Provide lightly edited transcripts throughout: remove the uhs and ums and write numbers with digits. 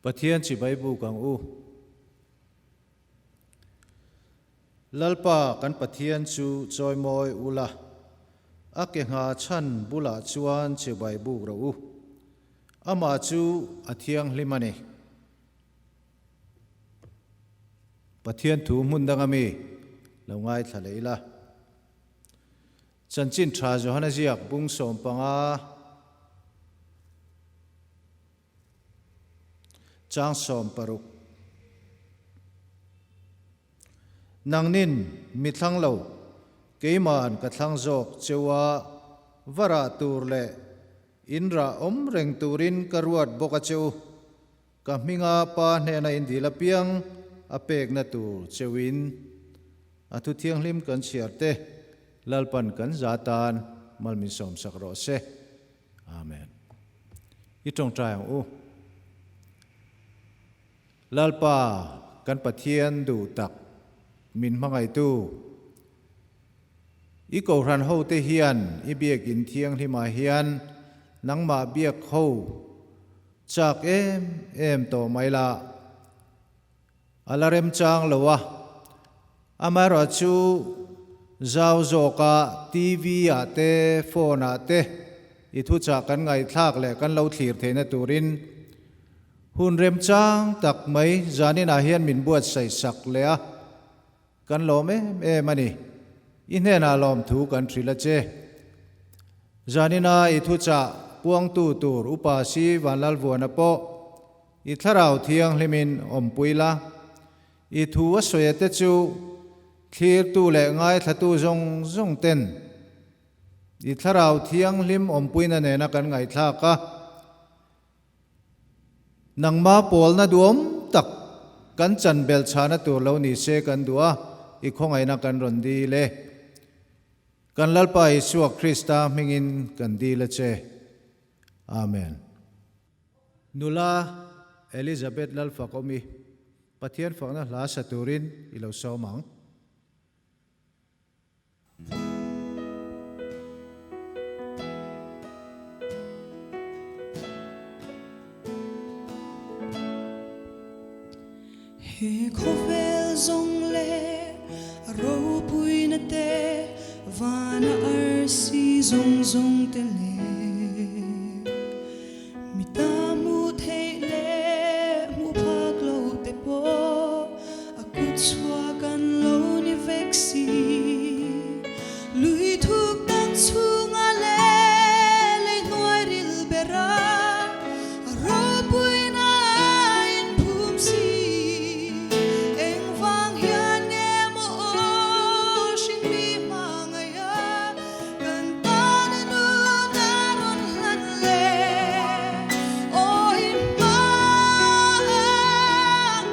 Pathian chibai buk ang u. Lalpa kan Pathian chu chawimawi ula, a ke ngha chhan bulah chuan chibai buk rawh u. Amah chu a thianghlim a ni. Pathian thu hmun danga mi lo ngaithla leh ila. Chanchin tha Johana ziak bung 15 chang 60. Nangnin mi thlang lo, keima'n ka thlang zawk cheu a, va rah tur leh in rah awm reng turin ka ruat bawk a che u. Ka hminga Pa hnena in dil apiang a pekna tur cheuin a thu thianghlim kan chhiar te Lalpan kan za tan mal min sawmsak rawh se. Amen. I tawngtai ang u. Lalpa kan Pathian duh tak min hmangaihtu I kohhran hote hian i biakin thianghlimah hian nangmah biak ho chak em em tawh mai la. A la remchang lo a, amaherawh chu zau zawka TV ah te phone ah te i thuchah kan ngaihthlak leh kan lo thlir theihna turin hun remchang tak mai zaninah hian min buatsaih sak leh a. Kan lawm em em a ni. I hnenah lawmthu kan hrilh a che. Zanina i thuchah puangtu tur Upa Si Vanlalvuana pawh i thlarau thianghlimin awmpui la. I thu a sawi te chu thlirtu leh ngaithlatu zawng zawng ten i thlarau thianghlim awmpuina nena kan ngaihthlak a. Nangma pawlna duhawm tak kan chan belh chhahna tur lo ni se kan duh a, i khawngaihna kan rawn dil e. Kan Lalpa Isua Krista hmingin kan dil a che. Amen. Nula Elizabeth Lalfakawmi, Pathian fakna hla sa turin i lo sawm ang. He khawvel zawng leh a ropuina te, vana arsi zawng zawng te leh mi ta hmuh theih leh hmuh phak lo te pawh A kut chhuak an lo ni vek si. Lui thuk tak chhunga leh lei hnuai ril bera a ropuina a inphum si. Engvang hian nge maw aw hringmi hmangaih a kan tana nun a rawn hlan le? Aw i hmaah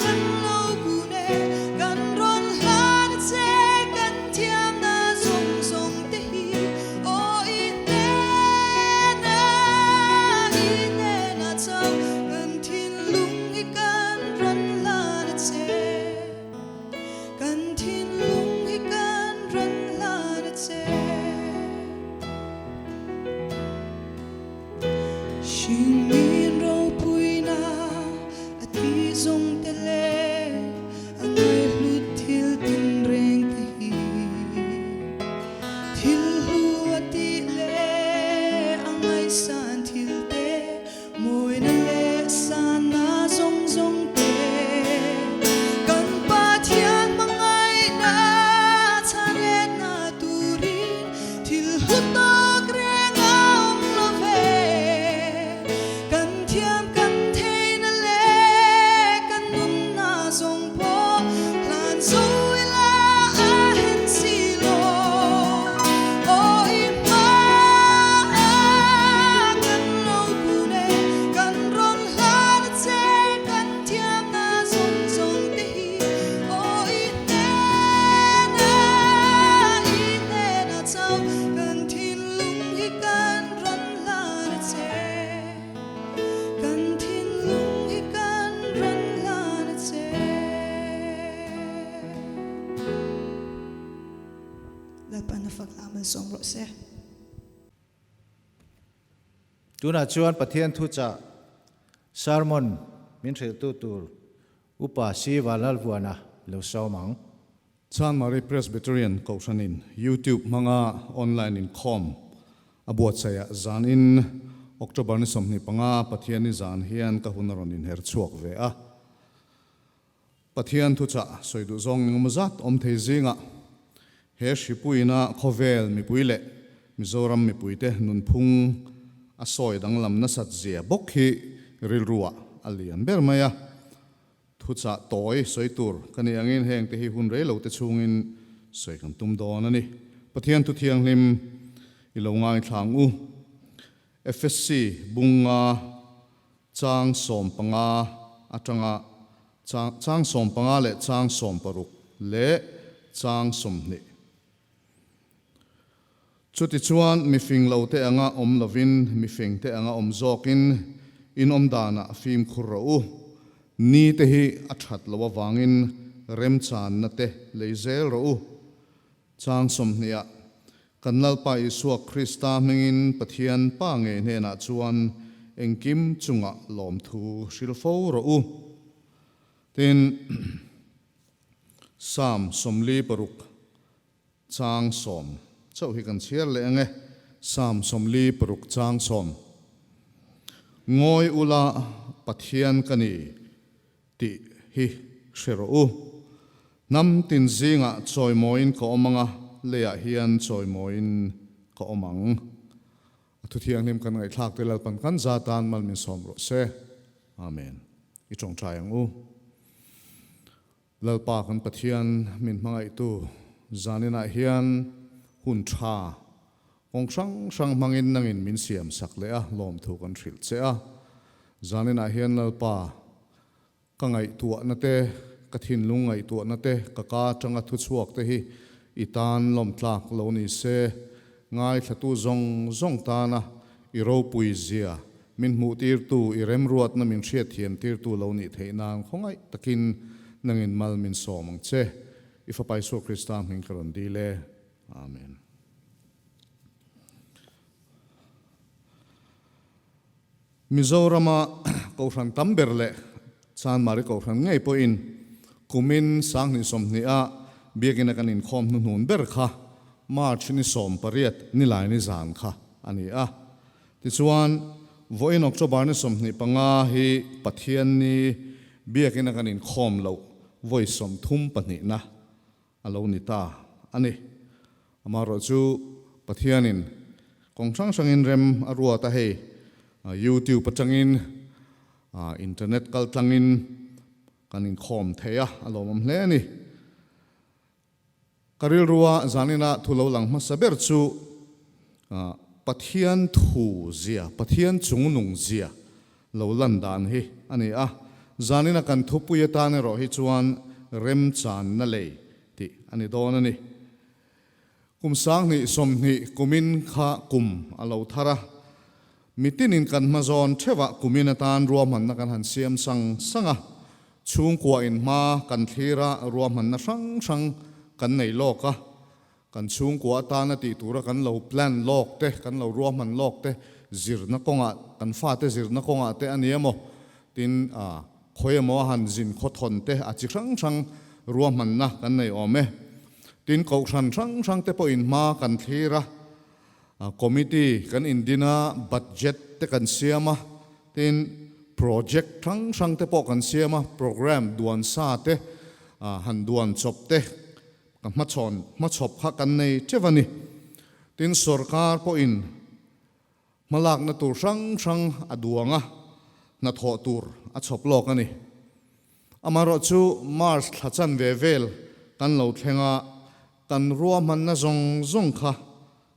kan lo kun e, kan rawn hlan a che, kan thiamna zawng zawng te hi. Aw i hnenah, i hnenah chauh kan thinlung hi kan rawn hlan a che. Kan thinlung hi kan rawn hlan a che. Hringmin ropuina a tih zawng te leh a ngaihhlut thil tinreng te hi thil hlu a tih leh a ngaihsan thil te mawina leh sanna zawng zawng te kan Pathian hmangaihna chhanletna turin thil hlu tawk reng a awm lo ve. Kan thiam kan theihna leh kan nunna zawng pawh hlan zo ila a hen si lo. Aw i hmaah kan lo kun e, kan rawn hlan a che, kan thiamna zawng zawng te hi aw i hnenah, i hnenah chauh kan thinlung hi kan rawn hlan a che. Kan thinlung hi kan rawn hlan a che. Lalpan a fak hla malsawm rawh se. Tunah chuan Pathian thuchah sermon. min hrilhtu tur Upa Si Vanlalvuana lo sawm ang. Chanmari Presbyterian Kohhranin YouTube hmanga online inkhawm a buatsaihah zanin October ni 25 Pathianni zan hian ka hun a rawn inher chhuak ve a. Pathian thuchah sawi duh zawng engemaw zat awm thei zingah he hripuina khawvel mipui leh Mizoram mipuite nunphung a sawi danglam nasat zia bawk hi rilruah a lian ber mai a. Thuchah tawi sawi tur ka nih angin hengte hi hun rei lote chhungin sawi kan tum dawn a ni. Pathian thu thianghlim i lo ngaithlang u. FSC bunga chang 15 atanga chang 15 leh chang 16 leh chang 20. Chutichuan mifing lote anga awm lovin mifingte anga awm zawkin in awm danah fimkhur rawh u. Ni te hi a that loh avangin remchanna te lei zel rawh u. Chang 20ah, Kan Lalpa Isua Krista hmingin Pathian Pa ngei hnenah chuan engkim chungah lawmthu hril fo rawh u. Tin, Psalm 46 chang 10 chauh hi kan chhiar leh ang e. Psalm 46 chang 10. Ngawi ula Pathian ka ni tih hi hre rawh u. Hnam tin zingah chawimawiin ka awm ang a, leiah hian chawimawiin ka awm ang. A thu thianghlim kan ngaihthlak te Lalpan kan za tan mal min sawm rawh se. Amen. I tawngtai ang u. Lalpa kan Pathian min hmangaihtu zaninah hian hun tha kawng hrang hrang hmangin nangin min siam sak leh a lawmthu kan hrilh che a. Zaninah hian Lalpa ka ngaihtuahna te, ka thinlung ngaihtuahna te, ka ka atanga thuchhuak te hi i tan lawmtlak lo ni se. Ngaithlatu zawng zawng tana i ropui zia min hmuhtirtu, i remruatna min hriatthiamtirtu lo nih theih nan khawngaih takin nangin mal min sawm ang che. I Fapa Isua Krista hming ka rawn dil e. Amen. Mizorama Kohhran tam ber leh Chanmari Kohhran ngei pawhin kumin 2020 a biakina kan inkhawm hnuhnun ber kha March ni 18 Nilaini zan kha a ni a. Tichuan, vawiin October ni 25 hi Pathianni biakina kan inkhawm loh vawi 32na a lo ni ta a ni. Amaherawhchu Pathianin kawng hrang hrangin rem a ruat a, hei YouTube atangin internet kal tlangin kan inkhawm thei a, a lawmawm hle a ni. Ka rilrua zanina thu lo lang hmasa ber chu Pathian thu zia, Pathian chungnung zia lo lan dan hi a ni a. Zanina kan thupui atan erawh hi chuan remchanna lei tih a ni dawn a ni. Kum 2020 kumin kha kum a lo thar a, mitinin kan hmazawn theuhah kumin atan ruahmanna kan han siam sang sang a, chhungkua in hma kan thlir a, ruahmanna hrang hrang kan nei lawk a, kan chhungkua atana tih tura kan lo plan lawk te, kan lo ruahman lawk te, zirna kawngah, kan fate zirna kawngah te a ni emaw, tin khawi emaw a han zin khawthawn te a chi hrang hrang ruahmanna kan nei awm e. Tin, kohhran hrang hrang te pawhin hma kan thlir a, committee kan indin a, budget te kan siam a, tin, project hrang hrang te pawh kan siam a, programme duan sa te, han duan chawp te, Ka hmachhawn hmachhawp kha kan nei teuh a ni. Tin, sorkar pawhin hmalakna tur hrang hrang a duang a, hnathawh tur a chhawp lawk a ni. Amaherawhchu March thla chanve vel kan lo thleng a, kan ruahmanna zawng zawng kha,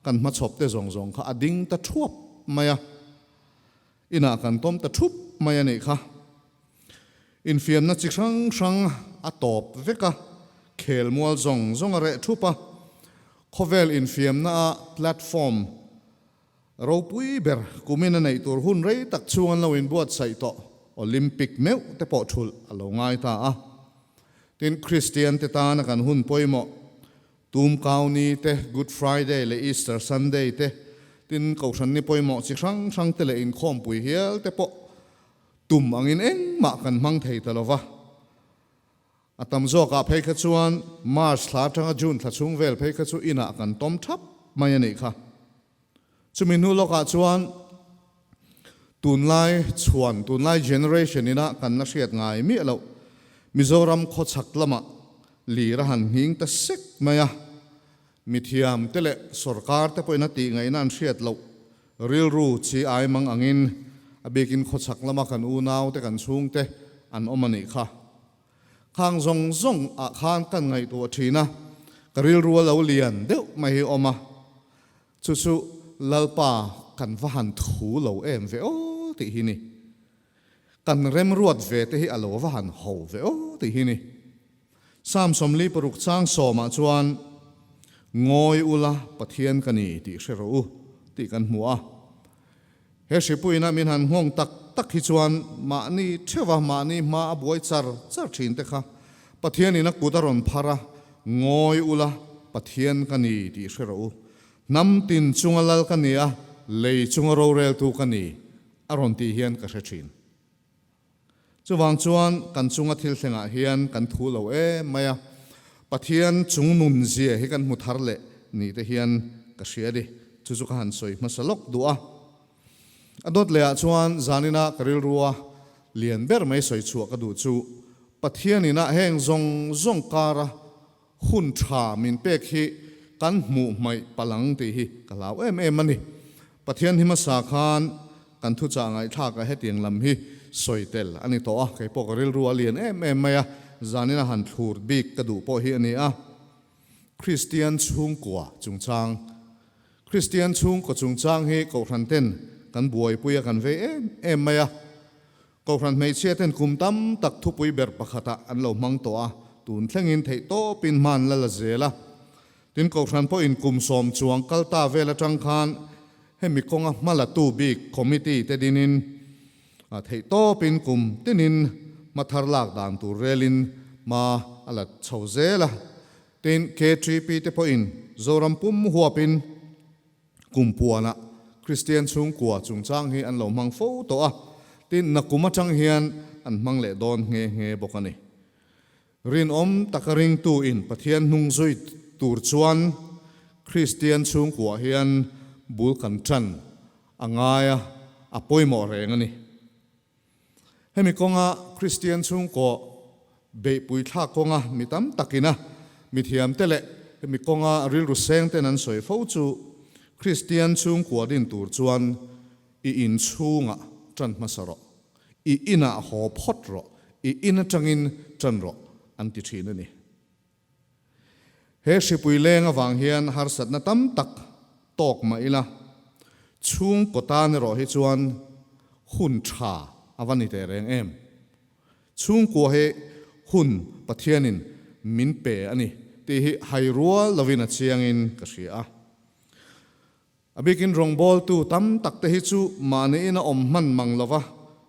kan hmachhawp te zawng zawng kha a ding ta thuap mai a. Inah kan tawm ta thup mai a nih kha. Infiamna chi hrang hrang a tawp vek a, khelmual zawng zawng a reh thup a. Khawvel infiamna a platform ropui ber kumin a neih tur hun rei tak chhung an lo inbuatsaih tawh Olympic meuh te pawh thulh a lo ngai ta a. Tin, Kristian te tana kan hun pawimawh Tum kau ni te, Good Friday leh Easter Sunday te, tin Kohhran ni pawimawh chi hrang hrang te leh inkhawmpui hial te pawh Tum angin engmah kan hmang thei ta lo va. A tam zawkah phei kha chuan March thla atanga June thla chhung vel phei kha chu inah kan tawm thap mai a nih kha. Chumi hnu lawkah chuan tunlai chhuan, tunlai generation ina kan la hriat ngai miah loh Mizoram khawchhak lamah lir a han nghing ta sek mai a. Mithiam te leh sorkar te pawhin a tih ngaihna an hriat loh rilru chi ai mang angin a bikin khawchhak lama kan unau te kan chhungte an awm a nih kha. Khang zawng zawng ah khan kan ngaihtuah thin a, ka rilru a lo lian deuh mai hi awm a, chu chu Lalpa kan va han thu lo em ve aw tih hi ni. Kan remruat ve te hi a lo va han ho ve aw tih hi ni. Psalm 46 chang sawmah chuan, Ngawi ula Pathian ka ni tih hre rawh u tih kan hmu a. He hripuina min han nghawng tak tak hi chuan mahni theuha mahni hma a buai char char thin te kha Pathianin a kut a rawn phar a, Ngawi ula Pathian ka ni tih hre rawh u. Hnam tin chunga lal ka ni a, lei chunga roreltu ka ni a rawn tih hian ka hre thin. Chuvang chuan kan chunga thil thlengah hian kan thu lo em mai a, Pathian chung nun zia hi kan hmu thar leh ni te hian ka hria a ni. Chu chu ka han sawi hmasa lawk duh a. A dawt lehah chuan zanina ka rilrua lian ber mai sawi chhuah ka duh chu Pathian inah heng zawng zawng kara hun tha min pek hi kan hmuh hmaih palh ang tih hi ka hlau em em a ni. Pathian hi hmasa khan kan thuchah ngaihthlakah hetiang lam hi sawi tel a ni tawh a, kei pawh ka rilru a lian em em mai a, zanin a han thlur bik ka duh pawh hi a ni a. Kristian chhungkua chungchang Kristian chhungkaw chungchang hi Kohhran ten kan buaipui a kan vei em em mai a. Kohhran hmeichhia ten kum tam tak thupui ber pakhatah an lo hmang tawh a, tun thlengin theihtawpin hman la la zel a. Tin, Kohhran pawhin kum sawm chuang kal ta vel atang khan hemi kawnga hmalatu bik committee te dinin theihtawpin kum tinin hma thar lak dan tur relin hma a la chho zel a. Tin, KTP te pawhin Zoram pum huapin Kum puanah Kristian chhungkua chungchang hi an lo hmang fo tawh a, tin nakum atang hian an hmang leh dawn nghe nghe bawk a ni. Rinawm taka ringtu in Pathian hnung zui tur chuan Kristian chhungkuah hian bul kan tan a ngai a, a pawimawh reng a ni. Hemi kawnga Kristian chhungkaw beihpui thlak kawnga mi tam takina mithiamte leh hemi kawnga rilru seng ten an sawi fo chu Kristian chhungkua din tur chuan i in chhungah tan hmasa rawh, i inah haw phawt rawh, i in atangin tan rawh an ti thin a ni. He hripui leng avang hian harsatna tam tak tawk mah ila, chhungkaw tan erawh hi chuan hun tha a va ni teh reng em. Chhungkua hi hun Pathianin min pe a ni tih hi hai rual lovin a chiangin ka hria a. A bikin rawngbawltu tam tak te hi chu mahniin a awm hman mang lova,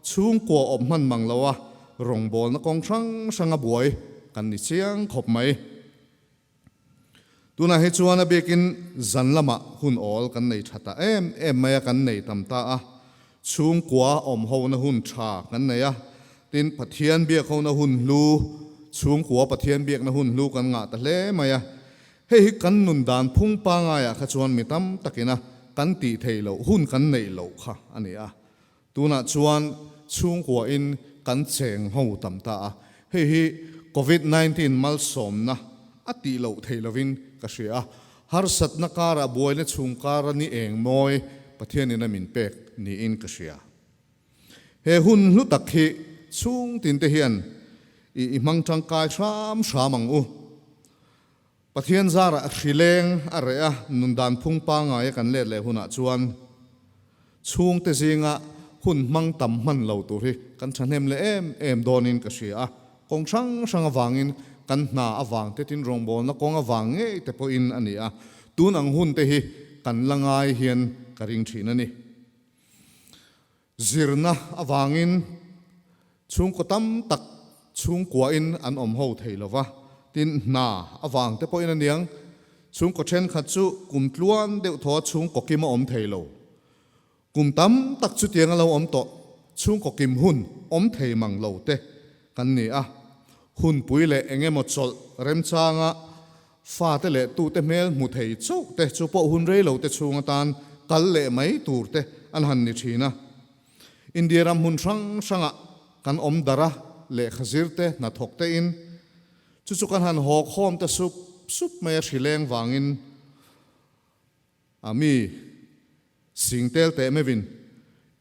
chhungkua awm hman mang loa rawngbawlna kawng hrang hrang a buai kan ni chiang khawp mai. Tunah hi chuan a bikin zan lamah hun awl kan nei tha ta em em mai a, kan nei tam ta a, chhungkua awm hona hun tha kan nei a, tin Pathian biak hona hun hlu, chhungkua Pathian biakna hun hlu kan ngah ta hle mai a. Hei hi kan nun dan phung pangaiah kha chuan mi tam takina kan tih theih loh hun kan neih loh kha a ni a. Tunah chuan chhungkuain kan cheng ho tam ta a, hei hi Covid 19 malsawmna a tih loh theih lovin ka hria a. Harsatna karah buaina chhung kara ni eng mawi Pathianin a min pek niin ka hria. He hun hlu tak hi chhung tinte hian i hmang tangkai hram hram ang u. Pathian zarah hri leng a reh a, nun dan phung pangngai a kan let leh hunah chuan chhungte zinga hun hmang tam hman lo tur hi kan thahnem leh em em dawnin ka hria a. Kawng hrang hrang avangin kan hna avang te tin rawngbawlna kawng avang ngei te pawhin a ni a, tun ang hun te hi kan la ngai hian ka ring thin a ni. Zirna avangin chhungkaw tam tak chhungkuain an awm ho thei lo va, tin hna avang te pawhin a niang. Chhungkaw thenkhat chu kum tluan deuh thaw chhungkaw kim a awm thei lo. Kum tam tak chutiang a lo awm tawh. chhungkaw kim hun awm thei mang lo te kan ni a. Hunpui leh eng emaw chawlh remchanga fate leh tute hmel hmu thei chauh te chu pawh hun rei lo te chhung atan kal leh mai tur te an han ni thin a. India ram hmun hrang hrangah kan awm darh a, lehkha zir te, hnathawk te in chu chu kan han haw khawm ta sup sup mai a hrileng vangin a mi sing tel teh meuhin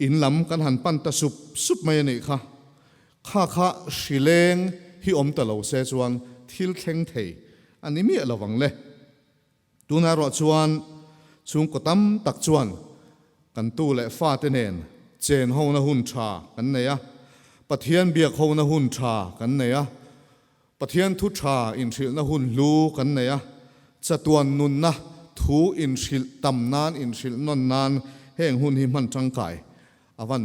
in lam kan han pan ta sup sup mai a nih kha. Kha kha hrileng hi awm ta lo se chuan thil thleng thei a ni miah lo ang le. Tunah erawh chuan chhungkaw tam tak chuan kan tu leh fate nen chen hona hun tha kan nei a, Pathian biak hona hun tha kan nei a, Pathian thu tha inhrilhna hun hlu kan nei a, chatuan nunna thu inhrilh tam nan inhrilh nawn nan heng hun hi hman tangkai a van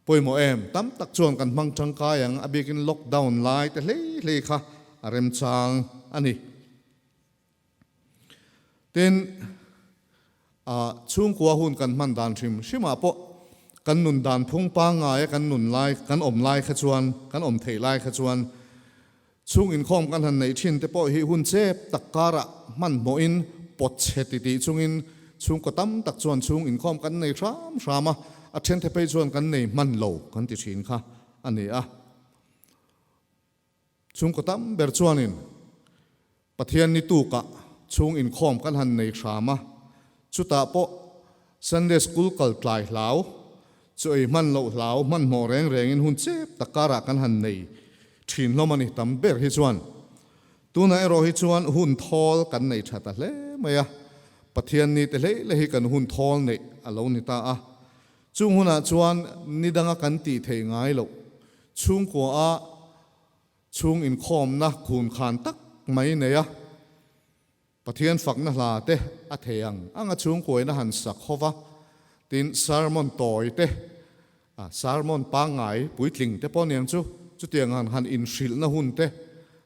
pawimawh em? Tam tak chuan kan hmang tangkai ang, a bikin lockdown lai te hlei hlei kha a remchang a ni. Tin, chhungkua hun kan hman dan hrim hrimah pawh kan nun dan phung pangngaia kan nun lai, kan awm lai kha chuan, kan awm theih lai kha chuan chhung inkhawm kan han neih thin te pawh hi hun chep tak karah hmanhmawhin pawt chhe titih chungin chhungkaw tam tak chuan chhung inkhawm kan nei hram hram a, a thenthe phei chuan kan nei hman lo kan ti thin kha a ni a. Chhungkaw tam ber chuanin Pathian ni tukah chhung inkhawm kan han nei hram a, chutah pawh Sunday School kal tlai hlau, chu ei hman loh hlau hmanhmawh reng rengin hun chep tak karah kan han nei thin hlawm a ni tam ber hi chuan. Tunah erawh hi chuan hun thawl kan nei tha ta hle mai a, Pathian ni te hlei hlei hi kan hun thawl neih a lo ni ta a. Chung hunah chuan ni danga kan tih theih ngai loh Chhungkua a chhung inkhawmna khun khan tak mai nei a, Pathian fakna hla te a thei ang ang a chhungkuaina han sak ho va, tin sermon tawi te, sermon pangngai puitling te pawh aniang chu, chutiang han han inhrilhna hun te,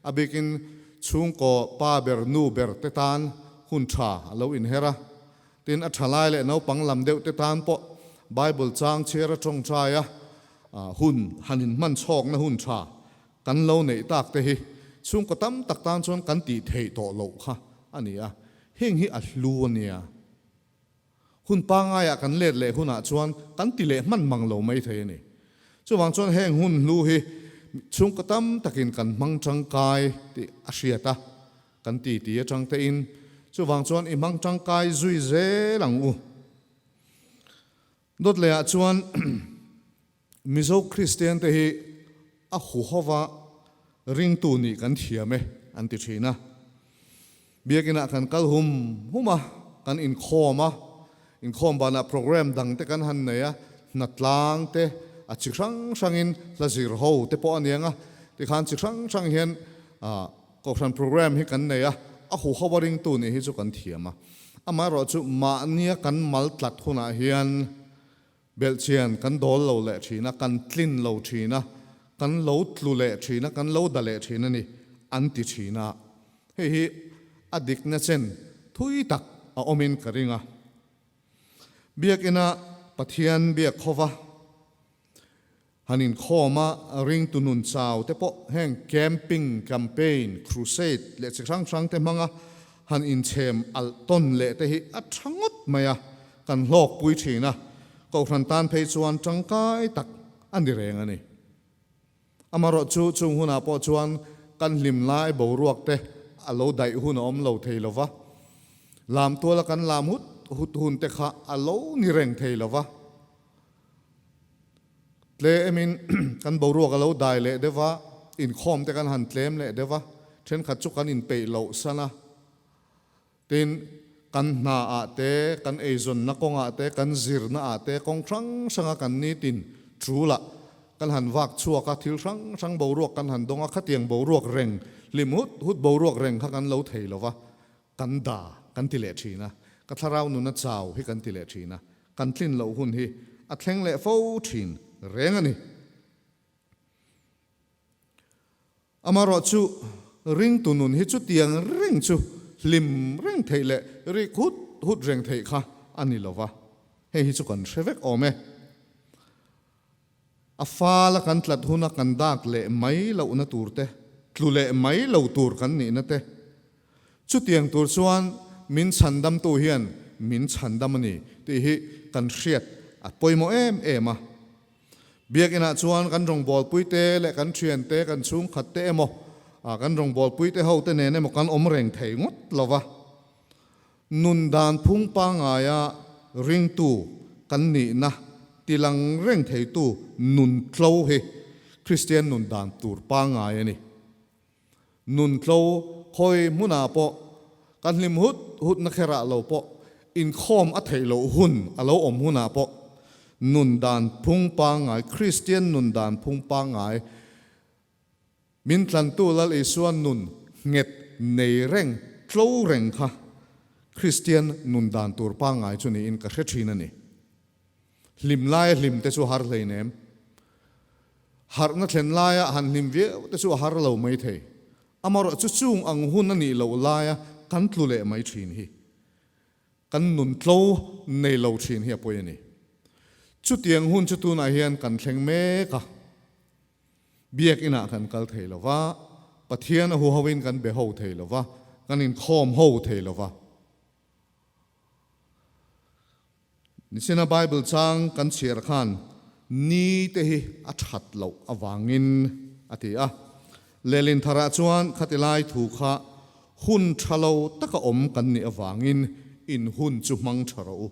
a bikin chhungkaw pa ber nu ber te tan hun tha a lo inher a, tin a thalai leh naupang lam deuh te tan pawh Bible chang chhiar a tawngtai a, Hun han inhman chhawkna hun tha kan lo neih tak te hi chhungkaw tam tak tan chuan kan tih theih tawh loh kha a ni a, heng hi a hlu a nia. Hun pangaiah kan let leh hunah chuan kan ti leh hman mang lo mai thei a ni. Chuvang chuan heng hun hlu hi chhungkaw tam takin kan hmang tangkai tih a hriat a, kan ti ti atang tein chuvang chuan i hmang tangkai zui zel ang u. Dawt lehah chuan Mizo Kristian te hi a huhova ringtu nih kan thiam e an ti thin a. Biakinah kan kal hum hum a, kan inkhawm a, inkhawm banah program dang te kan han nei a, hnatlang te a chi hrang hrangin hla zir ho te pawh a niang a, tikhan chi hrang hrang hian Kohhran program hi kan nei a, a huhova ringtu nih hi chu kan thiam a. Amaherawhchu mahnia kan mal tlat hunah hian belhchian kan dawl lo leh thin a, kan tlin lo thin a, kan lo tlu leh thin a, kan lo da leh thin a ni, an ti thin a. Hei hi a dikna chen thui tak a awmin ka ring a. Biakina Pathian biak khawva Han inkhawm a, ringtu nun chau te pawh heng camping, campaign, crusade leh chi hrang hrang te hmanga han inchhem alh tawn leh te hi a tha ngawt mai a, kan hlawkpui thin a, Kohhran tan phei chuan tangkai tak a ni reng a ni. Amaherawh chu chung hunah pawh chuan kan hlim lai boruak te a lo daih hun a awm lo thei lo va, lam tuala kan lam hut hut hun te kha a lo ni reng thei lo va. Tlemin kan boruak a lo dai leh deuh va, inkhawm te kan han tlem leh deuh va, thenkhat chu kan inpeih loh san a. Tin, kan hna ah te, kan eizawnna kawngah te, kan zirna ah te kawng hrang hranga kan nitin tul ah kan han vak chhuak a, thil hrang hrang boruak kan han dawng a, khatiang boruak reng, hlim hut hut boruak reng kha kan lo thei lo va, kan da kan ti leh thin a, ka thlarau nuna chau hi kan ti leh thin a, kan tlin loh hun hi a thleng leh fo thin reng a ni. Amaherawh chu ringtu nun hi chutiang reng chu hlim reng theih leh rik hut hut reng theih kha a ni lo va, hei hi chu kan hre vek awm e. A fala kan tlat huna kan dak leh mai lohna tur te, tlu leh mai lo tur kan nihna te. Chutiang tur chuan min chhandamtu hian min chhandam a ni tih hi kan hriat a pawimawh em em a. Biakinah chuan kan rawngbawlpuite leh kan thiante, kan chhungkhatte emaw, kan rawngbawlpuite hote nen emaw kan awm reng thei ngawt lo va. Nun dan phung pangngaia ringtu kan nihna tilang reng theitu nun tlo hi Kristian nun dan tur pangngai a ni. Nun tlo khawi hmunah pawh kan hlim hut hutna kherah lo pawh inkhawm a theih loh hun a lo awm hunah pawh nun dan phung pangngai, Kristian nun dan phung pangngai, Min tlantu Lal Isua nun nghet nei reng, tlo reng kha Kristian nun dan tur pangngai chu niin ka hre thin a ni. Hlim laia hlim te chu har hleinem. Harhna thlen laia han hlim viau te chu a har lo mai thei. Amaherawh chu chung ang hun a nih loh laia kan tlu leh mai thin hi kan nun tlo nei lo thin hi a pawi a ni. Chutiang hun chu tunah hian kan thleng mek a. Biakinah kan kal thei lo va, Pathian a huhoin kan be ho thei lo va, kan inkhawm ho thei lo va. Nichina Bible chang kan chhiar khan ni te hi a that loh avangin a ti a. Lehlin tharah chuan khati lai thu kha hun tha lo taka awm kan nih avangin in hun chu hmang tha rawh u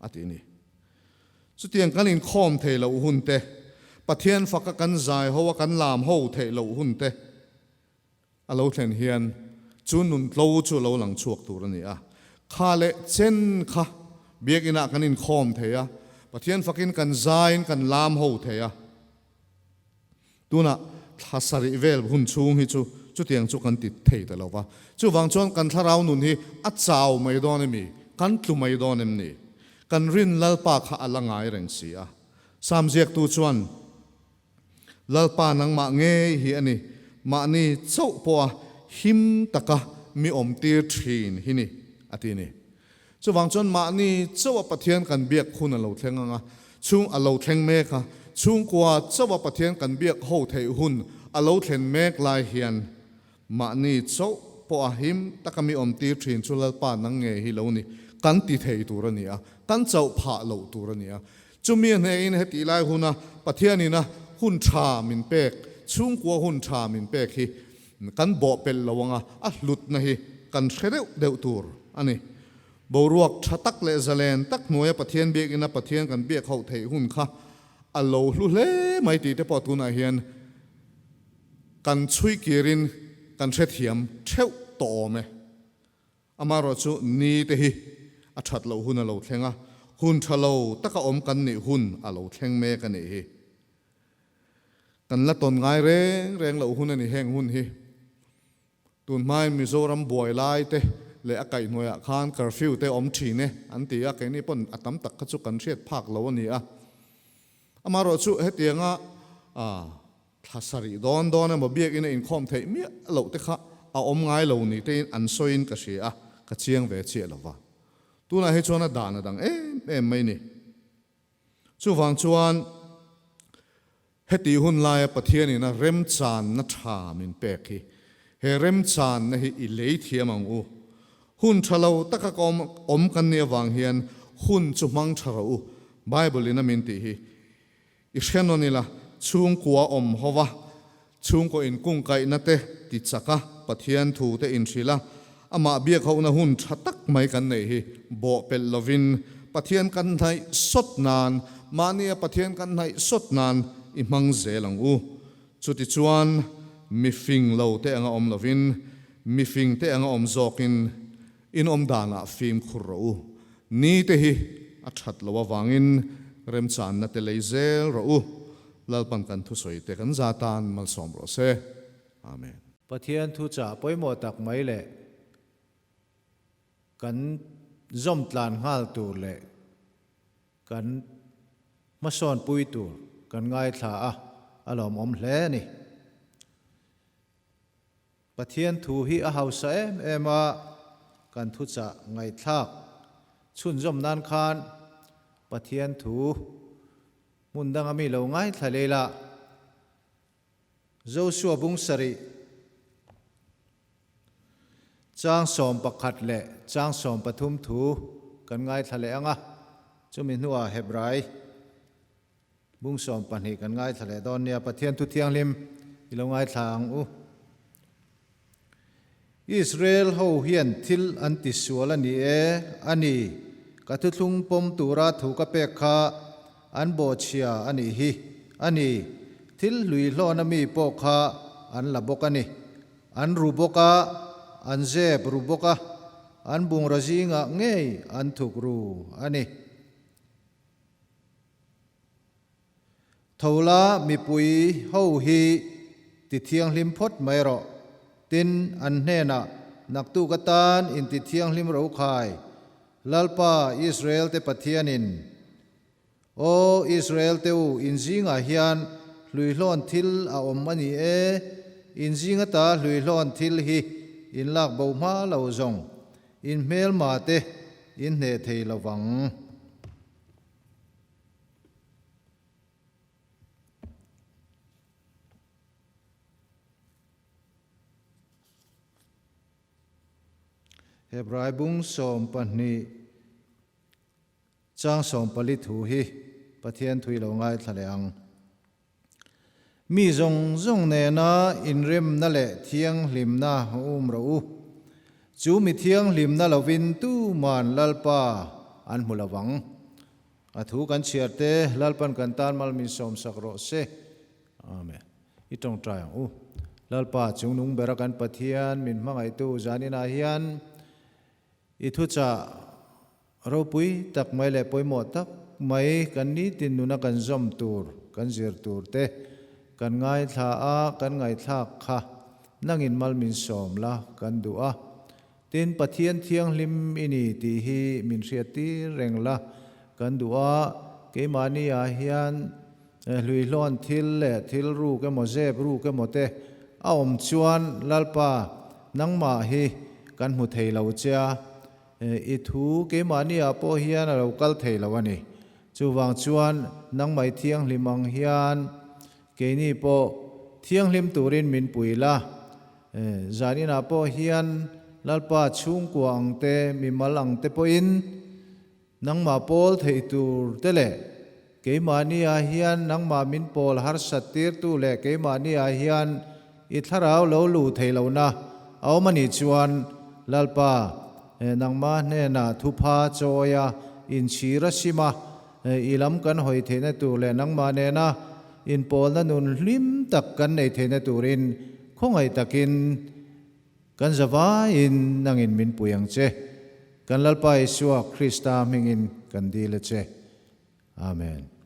a ti a ni. Chutiang kan inkhawm thei loh hun te, Pathian faka kan zai ho a kan lam ho theih loh hun te a lo thlen hian chu nun tlo chu a lo lang chhuak tur a ni a. Kha leh chen kha Biakinah kan inkhawm thei a, Pathian fakin kan zaiin kan lam ho thei a. Tunah thla sarih vel hun chhung hi chu chutiang chu kan ti thei ta lo va. Chuvang chuan kan thlarau nun hi a chau mai dawn em i? Kan tlu mai dawn em ni? Kan rin Lalpa kha a la ngai reng si a. Sam ziaktu chuan, Lalpa nangmah ngei hi a ni, mahni chauh pawha him taka mi awmtir thin hi ni, a ti ni. Chuvang chuan mahni chauha Pathian kan biak hun a lo thleng ang a, chhung a lo thleng mek a, chhungkua chauha Pathian kan biak ho theih hun a lo thlen mek lai hian mahni chauh pawha him taka mi awmtir thin chu Lalpa nang nge hi lo ni kan ti thei tur a ni a, kan chauh phah loh tur a ni a. Chumi a hnehin hetih lai huna Pathianina hun tha min pek, chhungkua hun tha min pek hi Kan bawhpelh lo anga a hlutna hi kan hre deuh deuh tur a ni. Boruak tha tak leh zalen tak hnuaia Pathian biakina Pathian kan biak hauh theih hun kha a lo hlu hle mai tih te pawh tunah hian kan chhui kirin kan hrethiam theuh tawh awm e. Amaherawh chu ni te hi a that loh hun a lo thleng a, hun tha lo taka awm kan nih hun a lo thleng mek a nih hi. Kan la tawn ngai reng reng loh hun a ni heng hun hi. Tun hmain Mizoram buai lai te leh a kaihhnuaiah khan curfew te awm thin e an ti a, keini pawn a tam tak kha chu kan hriat phak lo a ni a. Amaherawh chu hetianga thla sarih dawn dawn emaw biakina inkhawm theih miah loh te kha a awm ngai lo ni tein an sawiin ka hria a, ka chiang ve chiah lo va. Tunah hi chuan a dan a dang em em mai ni. Chuvang chuan heti hun laia Pathianin a remchanna tha min pek hi, he remchanna hi i lei thiam ang u. Hun tha lo taka ka awm awm kan nih avang hian hun chu hmang tha rawh u, Bible-in a min tih hi. I hre nawn ila, chhungkua awm ho va, chhungkaw inkungkaihna te ti chak a, Pathian thu te inhrilh a, amah biak hohna hun tha tak mai kan neih hi bawhpelh lovin Pathian kan hnaih sawt nan, mahnia Pathian kan hnaih sawt nan i hmang zel ang u. Chutichuan, mifing lo te anga awm lovin, mifing te anga awm zawkin In awm danah fimkhur rawh u. Ni te hi a that loh avangin remchanna te lei zel rawh u. Lalpan kan thusawi te kan za tan malsawm rawh se. Amen. Pathian thuchah pawimawh tak mai leh kan zawm tlan nghal tur leh kan hmasawn pui tur kan ngaithla a, a lawmawm hle a ni. Pathian thu hi a hausa em em a, kan thuchah ngaihthlak chhunzawm nan khan Pathian thu Hmun danga mi lo ngaithla lei la. Joshua bung sarih chang 11 leh chang 13 thu kan ngaithla leh ang a, chumi hnuah Hebrai bung 12 kan ngaithla leh dawn nia. Pathian thu thianghlim i lo ngaithla ang u. Israel ho hian thil an ti sual a ni e, a ni, ka thuthlung pawm tura thu ka pek kha an bawhchhia a nih hi, a ni, thil hlui hlawna mi pawh kha an la bawk a ni. An ru bawk a, an zep ru bawk a, an bungraw zingah ngei an thuk ru a ni. Tho la, mipui ho hi ti thianghlim phawt mai rawh. Tin, an hnenah, Naktuk atan inti thianghlim ro khai, Lalpa, Israel-te Pathianin, Aw Israel-te u, in zingah hian hluihlawn thil a awm a ni e, in zing ata hluihlawn thil hi in lak bo hma lo zawng, in hmelma te in hneh thei lo vang. Hebrai bung 12 chang 14 thu hi Pathian thui lo ngaithla leh ang. Mi zawng zawng nena inremna leh thianghlimna um rawh u. Chu mi thianghlimna lovin tuman Lalpa an hmu lovang. A thu kan chhiar te Lalpan kan tan mal min sawmsak rawh se. Amen. I tawngtai ang u. Lalpa chungnung bera kan Pathian min hmangaihtu zaninah hian i thuchah Ropui tak mai leh pawimawh tak mai kan nitin nuna kan zawm tur, kan zir tur te kan ngaithla a, kan ngaihthlak kha nangin mal min sawm la kan duh a. Tin, Pathian thianghlim i ni tih hi min hriattir reng la kan duh a, keimahni ah hian hluihlawn thil leh thil ruk emaw zep ruk emaw te a awm chuan Lalpa nangmah hi kan hmu thei lo che a, I thu keimahni ah pawh hian a lo kal thei lo a ni. Chuvang chuan nangmah i thianghlim ang hian keini pawh thianghlim turin min pui la. Zaninah pawh hian Lalpa chhungkua ang te, mimal ang te pawhin nangmah pawl theih tur te leh keimahni ah hian nangmah min pawl harsat tirtu leh keimahni ah hian I thlarau lo luh theih lohna a awm a nih chuan Lalpa, nangmah hnenah thupha chawia inchhir a sim a, i lam kan hawi theihna tur leh nangmah nena inpawlna nun hlim tak kan nei theihna turin khawngaih takin kan zavaiin nangin min pui ang che. Kan Lalpa Isua Krista hmingin kan dil a che. Amen.